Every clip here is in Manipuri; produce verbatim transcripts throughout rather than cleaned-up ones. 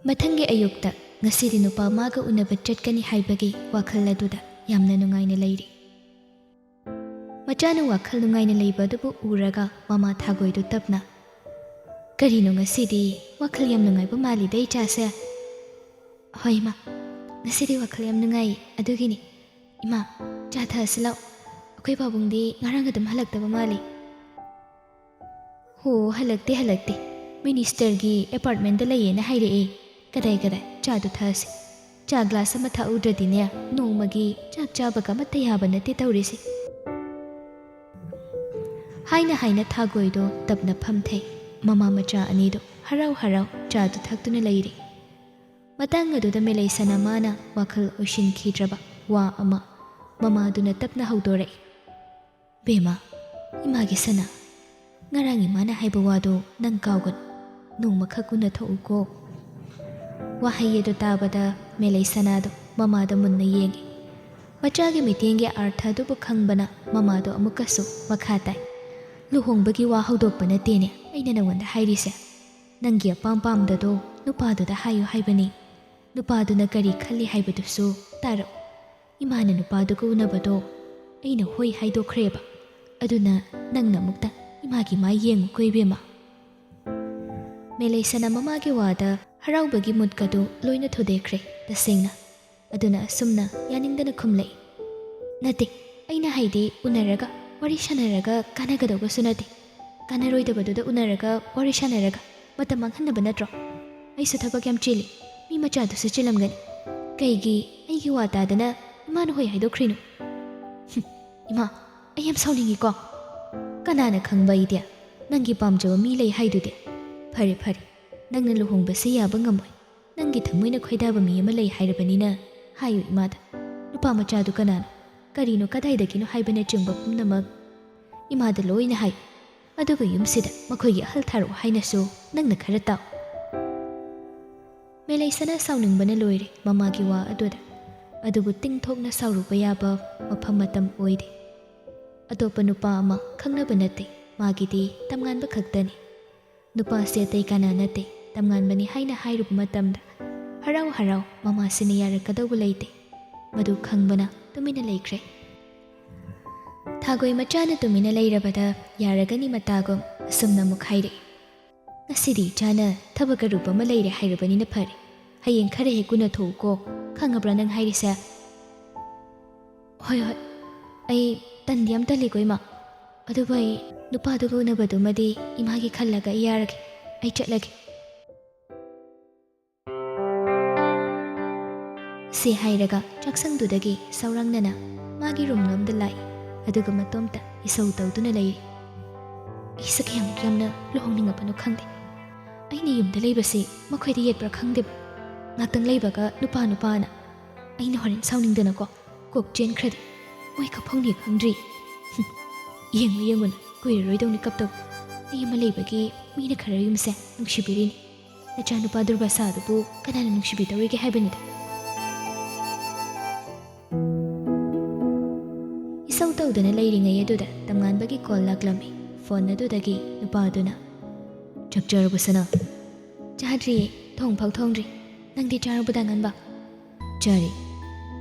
ꯃꯊꯪꯒꯤ ꯑꯌꯨꯛꯇ ꯉꯁꯤꯗꯤ ꯅꯨꯄꯥ ꯃꯥꯒ ꯎꯅꯕ ꯆꯠꯀꯅꯤ ꯍꯥꯏꯕꯒꯤ ꯋꯥꯈꯜ ꯑꯗꯨꯗ ꯌꯥꯝꯅ ꯅꯨꯡꯉꯥꯏꯅ ꯂꯩꯔꯤ꯫ ꯃꯆꯥꯅ ꯋꯥꯈꯜ ꯅꯨꯡꯉꯥꯏꯅ ꯂꯩꯕ ꯑꯗꯨꯕꯨ ꯎꯔꯒ ꯃꯃꯥ ꯊꯥꯒꯣꯏꯗꯨ ꯇꯞꯅ, "ꯀꯔꯤꯅꯣ ꯉꯁꯤꯗꯤ ꯋꯥꯈꯜ ꯌꯥꯝ ꯅꯨꯡꯉꯥꯏꯕ ꯃꯥꯜꯂꯤꯗ ꯏꯆꯥꯁꯦ?" "ꯍꯣꯏ ꯏꯃꯥ, ꯉꯁꯤꯗꯤ ꯋꯥꯈꯜ ꯌꯥꯝ ꯅꯨꯡꯉꯥꯏ, ꯑꯗꯨꯒꯤꯅꯤ꯫ ꯏꯃꯥ, ꯆꯥ ꯊꯛꯑꯁꯤ ꯂꯥꯎ꯫ ꯑꯩꯈꯣꯏ ꯄꯥꯕꯨꯡꯗꯤ ꯉꯔꯥꯡ ꯑꯗꯨꯝ ꯍꯜꯂꯛꯇꯕ ꯃꯥꯜꯂꯤ꯫" "ꯍꯣ, ꯍꯜꯂꯛꯇꯦ, ꯍꯜꯂꯛꯇꯦ꯫ ꯃꯤꯅꯤꯁꯇꯔꯒꯤ ꯑꯦꯄꯥꯔꯠꯃꯦꯟꯗ ꯂꯩꯌꯦꯅ ꯍꯥꯏꯔꯛꯑꯦ꯫ ꯀꯗꯥꯏ, ꯀꯗꯥꯏ, ꯆꯥꯗꯨ ꯊꯛꯑꯁꯤ꯫ ꯆꯥ ꯒ꯭ꯂꯥꯁ ꯑꯃ ꯊꯛꯍꯧꯗ꯭ꯔꯗꯤꯅꯦ, ꯅꯣꯡꯃꯒꯤ ꯆꯥꯛ ꯆꯥꯕꯒ ꯑꯃꯠꯇ ꯌꯥꯕ ꯅꯠꯇꯦ ꯇꯧꯔꯤꯁꯦ꯫" ꯍꯥꯏꯅ ꯍꯥꯏꯅ ꯊꯥꯒꯣꯏꯗꯣ ꯇꯞꯅ ꯐꯝꯊꯩ꯫ ꯃꯃꯥ ꯃꯆꯥ ꯑꯅꯤꯗꯣ ꯍꯔꯥꯎ ꯍꯔꯥꯎ ꯆꯥꯗꯨ ꯊꯛꯇꯨꯅ ꯂꯩꯔꯤ꯫ ꯃꯇꯥꯡ ꯑꯗꯨꯗ ꯃꯦꯂꯩꯁꯅꯥ ꯃꯥꯅ ꯋꯥꯈꯜ ꯑꯣꯏꯁꯤꯟꯈꯤꯗ꯭ꯔꯕ ꯋꯥ ꯑꯃ ꯃꯃꯥꯗꯨꯅ ꯇꯞꯅ ꯍꯧꯗꯣꯔꯛꯏ꯫ "ꯕꯦꯝꯃ, ꯏꯃꯥꯒꯤ ꯁꯅꯥ, ꯉꯔꯥꯡ ꯏꯃꯥꯅ ꯍꯥꯏꯕ ꯋꯥꯗꯣ ꯅꯪ ꯀꯥꯎꯒꯅꯨ꯫ ꯅꯣꯡꯃꯈꯛ ꯎꯅꯊꯣꯛꯎꯀꯣ꯫" ꯋꯥꯍꯩ ꯑꯗꯨ ꯇꯥꯕꯗ ꯃꯦꯂꯩꯁꯅꯥꯗꯣ ꯃꯃꯥꯗ ꯃꯨꯟꯅ ꯌꯦꯡꯉꯤ꯫ ꯃꯆꯥꯒꯤ ꯃꯤꯠꯌꯦꯡꯒꯤ ꯑꯥꯔꯊ ꯑꯗꯨꯕꯨ ꯈꯪꯕꯅ ꯃꯃꯥꯗꯣ ꯑꯃꯨꯛꯀꯁꯨ ꯃꯈꯥ ꯇꯥꯏ꯫ "ꯂꯨꯍꯣꯡꯕꯒꯤ ꯋꯥ ꯍꯧꯗꯣꯛꯄ ꯅꯠꯇꯦꯅꯦ ꯑꯩꯅ ꯅꯉꯣꯟꯗ ꯍꯥꯏꯔꯤꯁꯦ꯫ ꯅꯪꯒꯤ ꯑꯄꯥꯝ ꯄꯥꯝꯗꯗꯣ ꯅꯨꯄꯥꯗꯨꯗ ꯍꯥꯏꯌꯨ ꯍꯥꯏꯕꯅꯤ꯫ ꯅꯨꯄꯥꯗꯨꯅ ꯀꯔꯤ ꯈꯜꯂꯤ ꯍꯥꯏꯕꯗꯨꯁꯨ ꯇꯥꯔꯛꯎ꯫ ꯏꯃꯥꯅ ꯅꯨꯄꯥꯗꯨꯒ ꯎꯅꯕꯗꯣ ꯑꯩꯅ ꯍꯣꯏ ꯍꯥꯏꯗꯣꯛꯈ꯭ꯔꯦꯕ꯫ ꯑꯗꯨꯅ ꯅꯪꯅ ꯑꯃꯨꯛꯇ ꯏꯃꯥꯒꯤ ꯃꯥꯏ ꯌꯦꯡꯉꯨꯀꯣ ꯏꯕꯦꯝꯃ꯫" ꯃꯦꯂꯩꯁꯅꯥ ꯃꯃꯥꯒꯤ ꯋꯥꯗ ꯍꯔꯥꯎꯕꯒꯤ ꯃꯨꯠꯀꯗꯨ ꯂꯣꯏꯅ ꯊꯨꯗꯦꯛꯈ꯭ꯔꯦ ꯇꯁꯦꯡꯅ꯫ ꯑꯗꯨꯅ ꯑꯁꯨꯝꯅ ꯌꯥꯅꯤꯡꯗꯅ ꯈꯨꯝꯂꯛꯏ꯫ "ꯅꯠꯇꯦ, ꯑꯩꯅ ꯍꯥꯏꯗꯤ ꯎꯅꯔꯒ ꯋꯥꯔꯤ ꯁꯥꯟꯅꯔꯒ ꯀꯥꯟꯅꯒꯗꯧꯕꯁꯨ ꯅꯠꯇꯦ꯫ ꯀꯥꯟꯅꯔꯣꯏꯗꯕꯗꯨꯗ ꯎꯅꯔꯒ ꯋꯥꯔꯤ ꯁꯥꯟꯅꯔꯒ ꯃꯇꯝ ꯃꯥꯡꯍꯟꯅꯕ ꯅꯠꯇ꯭ꯔꯣ? ꯑꯩꯁꯨ ꯊꯕꯛ ꯌꯥꯝ ꯆꯤꯜꯂꯤ, ꯃꯤ ꯃꯆꯥꯗꯨꯁꯨ ꯆꯤꯜꯂꯝꯒꯅꯤ꯫ ꯀꯩꯒꯤ ꯑꯩꯒꯤ ꯋꯥ ꯇꯥꯗꯅ ꯏꯃꯥꯅ ꯍꯣꯏ ꯍꯥꯏꯗꯣꯛꯈ꯭ꯔꯤꯅꯣ?" "ꯍꯨꯝ, ꯏꯃꯥ, ꯑꯩ ꯌꯥꯝ ꯁꯥꯎꯅꯤꯡꯉꯤꯀꯣ꯫ ꯀꯅꯥꯅ ꯈꯪꯕ ꯑꯩꯗꯤ? ꯅꯪꯒꯤ ꯄꯥꯝꯖꯕ ꯃꯤ ꯂꯩ ꯍꯥꯏꯗꯨꯗꯤ꯫ ꯐꯔꯦ, ꯐꯔꯦ, ꯅꯪꯅ ꯂꯨꯍꯣꯡꯕꯁꯦ ꯌꯥꯕ ꯉꯝꯃꯣꯏ꯫ ꯅꯪꯒꯤ ꯊꯃꯣꯏꯅ ꯈꯣꯏꯗꯥꯕ ꯃꯤ ꯑꯃ ꯂꯩ ꯍꯥꯏꯔꯕꯅꯤꯅ ꯍꯥꯏꯌꯨ ꯏꯃꯥꯗ꯫ ꯅꯨꯄꯥ ꯃꯆꯥꯗꯨ ꯀꯅꯥꯅꯣ, ꯀꯔꯤꯅꯣ, ꯀꯗꯥꯏꯗꯒꯤꯅꯣ ꯍꯥꯏꯕꯅꯆꯤꯡꯕ ꯄꯨꯝꯅꯃꯛ ꯏꯃꯥꯗ ꯂꯣꯏꯅ ꯍꯥꯏꯌꯨ꯫ ꯑꯗꯨꯒ ꯌꯨꯝꯁꯤꯗ ꯃꯈꯣꯏꯒꯤ ꯑꯍꯜ ꯊꯥꯔꯛꯑꯣ ꯍꯥꯏꯅꯁꯨ ꯅꯪꯅ ꯈꯔ ꯇꯥꯎ꯫" ꯃꯦꯂꯩꯁꯅꯥ ꯁꯥꯎꯅꯤꯡꯕꯅ ꯂꯣꯏꯔꯦ ꯃꯃꯥꯒꯤ ꯋꯥ ꯑꯗꯨꯗ꯫ ꯑꯗꯨꯕꯨ ꯇꯤꯡꯊꯣꯛꯅ ꯁꯥꯎꯔꯨꯕ ꯌꯥꯕ ꯃꯐꯝ ꯃꯇꯝ ꯑꯣꯏꯗꯦ꯫ ꯑꯇꯣꯞꯄ ꯅꯨꯄꯥ ꯑꯃ ꯈꯪꯅꯕ ꯅꯠꯇꯦ, ꯃꯥꯒꯤꯗꯤ ꯇꯝꯉꯥꯟꯕ ꯈꯛꯇꯅꯤ꯫ ꯅꯨꯄꯥꯁꯦ ꯑꯇꯩ ꯀꯅꯥ ꯅꯠꯇꯦ, ꯇꯝꯉꯥꯟꯕꯅꯤ ꯍꯥꯏꯅ ꯍꯥꯏꯔꯨꯕ ꯃꯇꯝꯗ ꯍꯔꯥꯎ ꯍꯔꯥꯎ ꯃꯃꯥꯁꯤꯅ ꯌꯥꯔꯛꯀꯗꯧꯕ ꯂꯩꯇꯦ꯫ ꯃꯗꯨ ꯈꯪꯕꯅ ꯇꯨꯃꯤꯟꯅ ꯂꯩꯈ꯭ꯔꯦ꯫ ꯊꯥꯒꯣꯏ ꯃꯆꯥꯅ ꯇꯨꯃꯤꯟꯅ ꯂꯩꯔꯕꯗ ꯌꯥꯔꯒꯅꯤ ꯃꯇꯥꯒꯨꯝ ꯑꯁꯨꯝꯅ ꯑꯃꯨꯛ ꯍꯥꯏꯔꯛꯏ, "ꯉꯁꯤꯗꯤ ꯏꯆꯥꯅ ꯊꯕꯛ ꯑꯔꯨꯕ ꯑꯃ ꯂꯩꯔꯦ ꯍꯥꯏꯔꯕꯅꯤꯅ ꯐꯔꯦ꯫ ꯍꯌꯦꯡ ꯈꯔ ꯍꯦꯛ ꯎꯅꯊꯣꯛꯎꯀꯣ꯫ ꯈꯪꯉꯕ꯭ꯔꯥ ꯅꯪ ꯍꯥꯏꯔꯤꯁꯦ?" "ꯍꯣꯏ, ꯍꯣꯏ꯫ ꯑꯩ ꯇꯟꯗꯤ ꯌꯥꯝ ꯇꯜꯂꯤꯀꯣ, ꯏꯃꯥ꯫ ꯑꯗꯨꯕꯨ ꯑꯩ ꯅꯨꯄꯥꯗꯨꯒ ꯎꯅꯕꯗꯨꯃꯗꯤ ꯏꯃꯥꯒꯤ ꯈꯜꯂꯒ ꯑꯩ ꯌꯥꯔꯒꯦ꯫ ꯑꯩ ꯆꯠꯂꯒꯦ꯫" ꯁꯤ ꯍꯥꯏꯔꯒ ꯆꯥꯛꯁꯪꯗꯨꯗꯒꯤ ꯁꯧꯔꯥꯡꯅꯅ ꯃꯥꯒꯤ ꯔꯨꯝꯂꯣꯝꯗ ꯂꯥꯛꯏ꯫ ꯑꯗꯨꯒ ꯃꯇꯣꯝꯇ ꯏꯁꯧ ꯇꯧꯗꯨꯅ ꯂꯩꯔꯤ꯫ ꯑꯩꯁꯦ ꯀꯌꯥꯃꯨꯛ ꯌꯥꯝꯅ ꯂꯨꯍꯣꯡꯅꯤꯡꯉꯕꯅꯣ ꯈꯪꯗꯦ꯫ ꯑꯩꯅ ꯌꯨꯝꯗ ꯂꯩꯕꯁꯤ ꯃꯈꯣꯏꯗ ꯌꯦꯠꯄ꯭ꯔꯥ ꯈꯪꯗꯦꯕ꯫ ꯉꯥꯛꯇꯪ ꯂꯩꯕꯒ ꯅꯨꯄꯥ ꯅꯨꯄꯥꯅ꯫ ꯑꯩꯅ ꯍꯣꯔꯦꯟ ꯁꯥꯎꯅꯤꯡꯗꯅꯀꯣ ꯀꯣꯛ ꯆꯦꯟꯈ꯭ꯔꯗꯤ ꯃꯣꯏ ꯈꯐꯧꯅꯤ ꯈꯪꯗ꯭ꯔꯤ꯫ ꯍꯨꯝ, ꯌꯦꯡꯉꯨ ꯌꯦꯡꯉꯨꯅ ꯀꯨꯏꯔꯔꯣꯏꯗꯧꯅꯤ ꯀꯞꯇꯧꯕ꯫ ꯑꯩ ꯑꯃ ꯂꯩꯕꯒꯤ ꯃꯤꯅ ꯈꯔ ꯌꯨꯝꯁꯦ ꯅꯨꯡꯁꯤꯕꯤꯔꯤꯅꯤ꯫ ꯅꯆꯥꯅꯨꯄꯥ ꯗꯨꯔꯕꯥꯁꯥꯗꯨꯕꯨ ꯀꯅꯥꯅ ꯅꯨꯡꯁꯤꯕꯤꯗꯧꯔꯤꯒꯦ ꯍꯥꯏꯕꯅꯤꯗ꯫ ꯏꯁꯧ ꯇꯧꯗꯅ ꯂꯩꯔꯤꯉꯩ ꯑꯗꯨꯗ ꯇꯝꯉꯥꯟꯕꯒꯤ ꯀꯣꯜ ꯂꯥꯛꯂꯝꯃꯤ꯫ ꯐꯣꯟ ꯑꯗꯨꯗꯒꯤ ꯅꯨꯄꯥꯗꯨꯅ, "ꯆꯥꯛ ꯆꯥꯔꯕꯣ ꯁꯅꯥ?" "ꯆꯥꯗ꯭ꯔꯤꯌꯦ, ꯊꯣꯡꯐꯥꯎ ꯊꯣꯡꯗ꯭ꯔꯤ꯫ ꯅꯪꯗꯤ ꯆꯥꯔꯕꯣ ꯗꯥ ꯉꯥꯟꯕ?" "ꯆꯥꯔꯦ꯫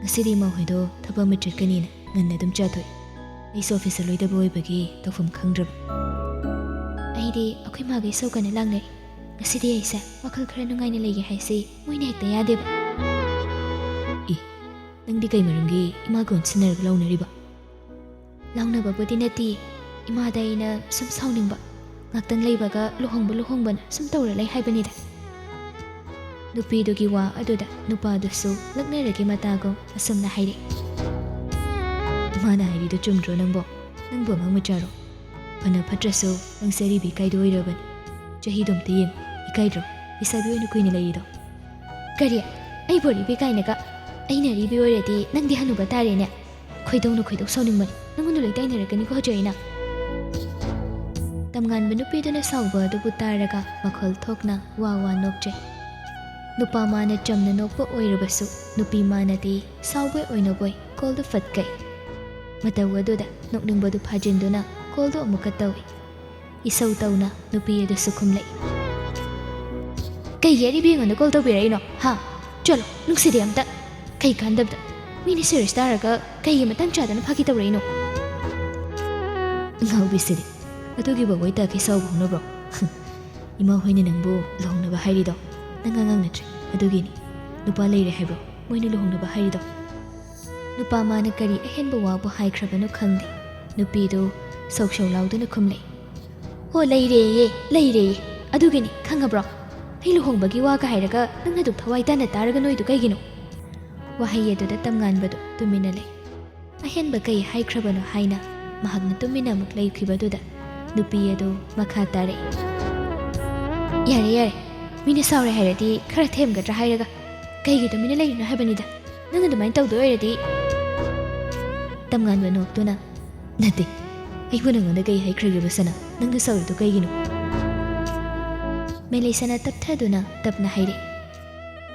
ꯉꯁꯤꯗꯤ ꯏꯃꯥ ꯍꯣꯏꯗꯣ ꯊꯕꯛ ꯑꯃ ꯆꯠꯀꯅꯤꯅ ꯉꯟꯅ ꯑꯗꯨꯝ ꯆꯥꯊꯣꯛꯏ꯫ ꯑꯩꯁꯨ ꯑꯣꯐꯤꯁ ꯆꯠꯂꯣꯏꯗꯕ ꯑꯣꯏꯕꯒꯤ ꯇꯧꯐꯝ ꯈꯪꯗ꯭ꯔꯕ꯫" "ꯑꯩꯗꯤ ꯑꯩꯈꯣꯏ ꯃꯥꯒ ꯏꯁꯧ ꯀꯟꯅ ꯂꯥꯡꯅꯔꯤ꯫ ꯉꯁꯤꯗꯤ ꯑꯩꯁꯦ ꯋꯥꯈꯜ ꯈꯔ ꯅꯨꯡꯉꯥꯏꯅ ꯂꯩꯒꯦ ꯍꯥꯏꯁꯤ ꯃꯣꯏꯅ ꯍꯦꯛꯇ ꯌꯥꯗꯦꯕ꯫" "ꯏ, ꯅꯪꯗꯤ ꯀꯩ ꯃꯔꯝꯒꯤ ꯏꯃꯥꯒ ꯑꯣꯟꯁꯤꯟꯅꯔꯒ ꯂꯥꯎꯅꯔꯤꯕ?" "ꯂꯥꯎꯅꯕꯕꯨꯗꯤ ꯅꯠꯇꯦ, ꯏꯃꯥꯗ ꯑꯩꯅ ꯁꯨꯝ ꯁꯥꯎꯅꯤꯡꯕ꯫ ꯉꯥꯛꯇꯪ ꯂꯩꯕꯒ ꯂꯨꯍꯣꯡꯕ ꯂꯨꯍꯣꯡꯕꯅ ꯁꯨꯝ ꯇꯧꯔ ꯂꯩ ꯍꯥꯏꯕꯅꯤꯗ꯫" ꯅꯨꯄꯤꯗꯨꯒꯤ ꯋꯥ ꯑꯗꯨꯗ ꯅꯨꯄꯥꯗꯨꯁꯨ ꯂꯛꯅꯔꯒꯦ ꯃꯇꯥꯒꯨꯝ ꯑꯁꯨꯝꯅ ꯍꯥꯏꯔꯛꯏ꯫ "ꯏꯃꯥꯅ ꯍꯥꯏꯔꯤꯗꯣ ꯆꯨꯝꯗ꯭ꯔꯣ ꯅꯪꯕꯣ? ꯅꯪꯕꯨ ꯑꯉꯥꯡ ꯃꯆꯥꯔꯣ? ꯐꯅ ꯐꯠꯇ꯭ꯔꯁꯨ ꯅꯪꯁꯦ ꯑꯔꯤꯕ ꯏꯀꯥꯏꯗꯣ ꯑꯣꯏꯔꯕꯅꯤ꯫ ꯆꯍꯤꯗꯣ ꯑꯝꯇ ꯌꯦꯡꯉꯨ, ꯏꯀꯥꯏꯗ꯭ꯔꯣ? ꯂꯩꯁꯥꯕꯤ ꯑꯣꯏꯅ ꯀꯨꯏꯅ ꯂꯩꯔꯤꯗꯣ꯫" "ꯀꯔꯤ? ꯑꯩꯕꯨ ꯑꯔꯤꯕꯤ ꯀꯥꯏꯅꯒ? ꯑꯩꯅ ꯑꯔꯤꯕꯤ ꯑꯣꯏꯔꯗꯤ ꯅꯪꯗꯤ ꯍꯅꯨꯕ ꯇꯥꯔꯦꯅꯦ꯫ ꯈꯣꯏꯗꯧꯅ ꯈꯣꯏꯗꯧ ꯁꯥꯎꯅꯤꯡꯕꯅꯤ꯫ ꯅꯪꯉꯣꯟꯗ ꯂꯣꯏ ꯇꯥꯏꯅꯔꯛꯀꯅꯤꯀꯣ ꯍꯧꯖꯤꯛ ꯑꯩꯅ꯫" ꯇꯝꯉꯥꯟꯕ ꯅꯨꯄꯤꯗꯨꯅ ꯁꯥꯎꯕ ꯑꯗꯨꯕꯨ ꯇꯥꯔꯒ ꯃꯈꯣꯜ ꯊꯣꯛꯅ ꯋꯥ ꯋꯥ ꯅꯣꯛꯆꯩ꯫ ꯅꯨꯄꯥ ꯃꯥꯅ ꯆꯝꯅ ꯅꯣꯛꯄ ꯑꯣꯏꯔꯕꯁꯨ ꯅꯨꯄꯤ ꯃꯥꯅꯗꯤ ꯁꯥꯎꯕꯣꯏ ꯑꯣꯏꯅꯕꯣꯏ ꯀꯣꯜꯗꯨ ꯐꯠ ꯀꯛꯏ꯫ ꯃꯇꯧ ꯑꯗꯨꯗ ꯅꯣꯛꯅꯤꯡꯕꯗꯨ ꯐꯥꯖꯤꯟꯗꯨꯅ ꯀꯣꯜꯗꯨ ꯑꯃꯨꯛꯀ ꯇꯧꯏ꯫ ꯏꯁꯧ ꯇꯧꯅ ꯅꯨꯄꯤ ꯑꯗꯨꯁꯨ ꯈꯨꯝꯂꯛꯏ꯫ ꯀꯩꯒꯤ ꯑꯔꯤꯕꯤ ꯑꯩꯉꯣꯟꯗ ꯀꯣꯜ ꯇꯧꯕꯤꯔꯛꯏꯅꯣ? ꯍꯥ? ꯆꯠꯂꯣ, ꯅꯨꯡꯁꯤꯗꯦ ꯑꯝꯇ꯫ ꯀꯩ ꯀꯥꯟꯗꯕꯗ? ꯃꯤꯅ ꯁꯤꯔꯤꯌꯁ ꯇꯥꯔꯒ ꯀꯩꯒꯤ ꯃꯇꯥꯡ ꯆꯥꯗꯅ ꯐꯥꯒꯤ ꯇꯧꯔꯛꯏꯅꯣ? ꯉꯥꯎꯕꯤꯁꯤꯗꯤ꯫ ꯑꯗꯨꯒꯤꯕꯨ ꯑꯣꯏ ꯇꯥꯈꯩ ꯁꯥꯎꯕ ꯍꯧꯅꯕ꯭ꯔꯣ? ꯏꯃꯥ ꯍꯣꯏꯅ ꯅꯪꯕꯨ ꯂꯨꯍꯣꯡꯅꯕ ꯍꯥꯏꯔꯤꯗꯣ ꯅꯪ ꯑꯉꯥꯡ ꯅꯠꯇ꯭ꯔꯤ꯫ ꯑꯗꯨꯒꯤꯅꯤ꯫ ꯅꯨꯄꯥ ꯂꯩꯔꯦ ꯍꯥꯏꯕ꯭ꯔꯣ ꯃꯣꯏꯅ ꯂꯨꯍꯣꯡꯅꯕ ꯍꯥꯏꯔꯤꯗꯣ? ꯅꯨꯄꯥ ꯃꯥꯅ ꯀꯔꯤ ꯑꯍꯦꯟꯕ ꯋꯥꯕꯨ ꯍꯥꯏꯈ꯭ꯔꯕꯅꯣ ꯈꯪꯗꯦ꯫ ꯅꯨꯄꯤꯗꯨ ꯁꯧ ꯁꯧ ꯂꯥꯎꯗꯨꯅ ꯈꯨꯝꯂꯦ꯫ "ꯍꯣ, ꯂꯩꯔꯦꯌꯦ, ꯂꯩꯔꯦꯌꯦ꯫ ꯑꯗꯨꯒꯤꯅꯤ, ꯈꯪꯉꯕ꯭ꯔꯣ? ꯑꯩ ꯂꯨꯍꯣꯡꯕꯒꯤ ꯋꯥꯒ ꯍꯥꯏꯔꯒ ꯅꯪꯅ ꯑꯗꯨꯝ ꯊꯋꯥꯏ ꯇꯥꯅ ꯇꯥꯔꯒ ꯅꯣꯏꯗꯨ ꯀꯩꯒꯤꯅꯣ?" ꯋꯥꯍꯩ ꯑꯗꯨꯗ ꯇꯝꯉꯥꯟꯕꯗꯨ ꯇꯨꯃꯤꯟꯅ ꯂꯩ꯫ ꯑꯍꯦꯟꯕ ꯀꯩ ꯍꯥꯏꯈ꯭ꯔꯕꯅꯣ ꯍꯥꯏꯅ ꯃꯍꯥꯛꯅ ꯇꯨꯃꯤꯟꯅ ꯑꯃꯨꯛ ꯂꯩꯈꯤꯕꯗꯨꯗ ꯅꯨꯄꯤ ꯑꯗꯨ ꯃꯈꯥ ꯇꯥꯔꯛꯏ꯫ "ꯌꯥꯔꯦ, ꯌꯥꯔꯦ꯫ ꯃꯤꯅ ꯁꯥꯎꯔꯦ ꯍꯥꯏꯔꯗꯤ ꯈꯔ ꯊꯦꯝꯒꯗ꯭ꯔꯥ ꯍꯥꯏꯔꯒ ꯀꯩꯒꯤ ꯇꯨꯃꯤꯟꯅ ꯂꯩꯔꯤꯅꯣ ꯍꯥꯏꯕꯅꯤꯗ꯫ ꯅꯪ ꯑꯗꯨꯃꯥꯏꯅ ꯇꯧꯗꯣꯏ ꯑꯣꯏꯔꯗꯤ?" ꯇꯝꯉꯥꯟꯕ ꯅꯣꯛꯇꯨꯅ, "ꯅꯠꯇꯦ, ꯑꯩꯕꯨ ꯅꯪꯉꯣꯟꯗ ꯀꯩ ꯍꯥꯏꯈ꯭ꯔꯒꯦꯕ ꯁꯅꯥ? ꯅꯪꯅ ꯁꯥꯎꯔꯤꯗꯣ ꯀꯩꯒꯤꯅꯣ?" ꯃꯦꯂꯩꯁꯅꯥ ꯇꯞꯊꯗꯨꯅ ꯇꯞꯅ ꯍꯥꯏꯔꯛꯏ꯫